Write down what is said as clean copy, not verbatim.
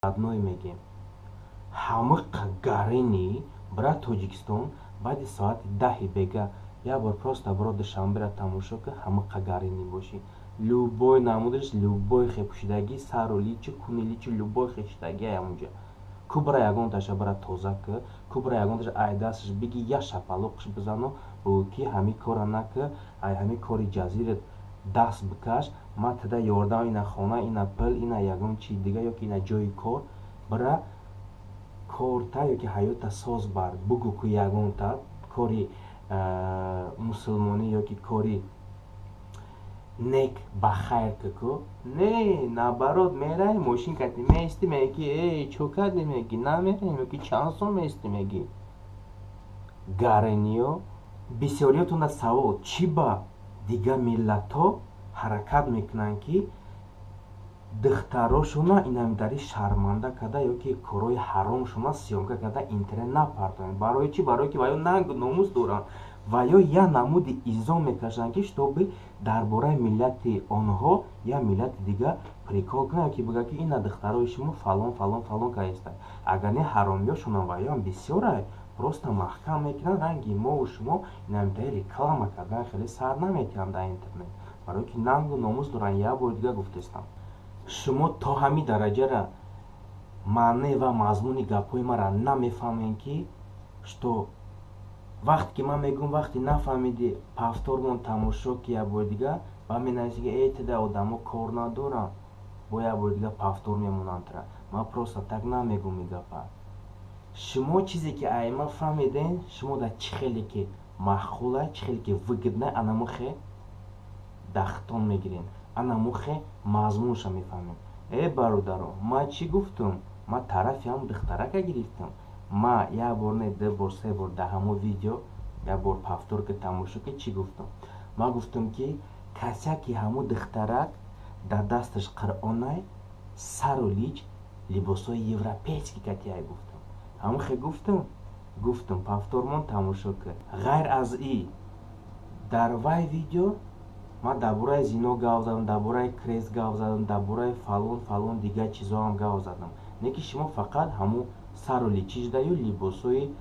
Родной, мегем, ҳамиқа гарини бира Тоҷикистон, баъди соати 10-и бега як бор просто биро Душанбера тамошо ки, ҳамиқа гарини бошӣ, любой намудаш, любой хепӯшидагӣ, сару личу, куни личу, любой хешидагӣ ҳамунҷа ку. Бира ягонташа бира тоза ки ку, бира ягонташа ай дасташ биги, як шапалоқш бизану бугӯ, ки ҳамин кора наки, ай ҳамин кори ҷазират даст бикаш, ман тида ёрдам, ина хона, ина пул, ина ягон чи дига ёки ина ҷои кор, бира корта ёки ҳаёта соз бар. Бугӯ ку, ягонта кори мусулмонӣ ёки кори нек ба хайр ку. Не, наоборот, мерай, мошин кати меисти, меги, ки эй, чо кардӣ, меги, намераем, ёки чанд сом меисти, меги, гарениё. Бисёриётонда савол: чӣ ба дигар миллатҳо ҳаракат мекунанд, ки духтарошона инамдари шарманда карда ёки корҳои ҳаромшона съёмка карда интернет напартоянд? Барои чӣ? Барое ки ваё нангу номус доранд ва ё як намуди изо мекашанд, ки чтобы дар бораи миллати онҳо як миллати дигар прикол кунад ёки бигӯяд, ки ина духтарои шумо фалон, фалон, фалон каистанд. Агар не, ҳаромиёшонам ваёам бисёрай, просто маҳкам мекунанд. Ранги мову шумо инамдаи реклама кардан хеле сар наметиҳанд дар интернет, барое ки нангу номус доранд. Як бори дигар гуфтестам, шумо то ҳамин дараҷара маъне ва мазмуни гапҳои маро намефаҳмем, ки что вақте ки ман мегӯм, вақте нафаҳмиди, повтормон тамошо ки як бори дигар ба менависӣ, ки эй, тида одамо кор надоранд, бо як бори дигар повтор мемонанд тра. Ман просто так намегӯм и гапа. Шумо чизе ки ай ман фаҳмидем, шумо дар чӣ хеле ки маъқула, чӣ хеле ки выгодна, анамухе дахтон мегирем, анамухе мазмунша мефаҳмем. Э, бародаро, ман чӣ гуфтум? Ман тарафи ҳамн духтарака гирифтам. Ма як бор не, ду бор, се бор дар ҳамон видео, як бор повтор ки тамошо ки, чӣ гуфтам? Ман гуфтам, ки касяки ҳамун духтарак дар дасташ Қуръонай, сару лич либосҳои европейский катиай, гуфтам. Ҳамухе гуфтам, гуфтам, повтормон тамошо ки. Ғайр аз и, дар вай видео ман дар бораи зино гап задам, дар бораи крест гап задам, дар бораи фалон, фалон, дигар чизоам гап задам. Не ки шумо фақат ҳамун сару личиждаю либосҳои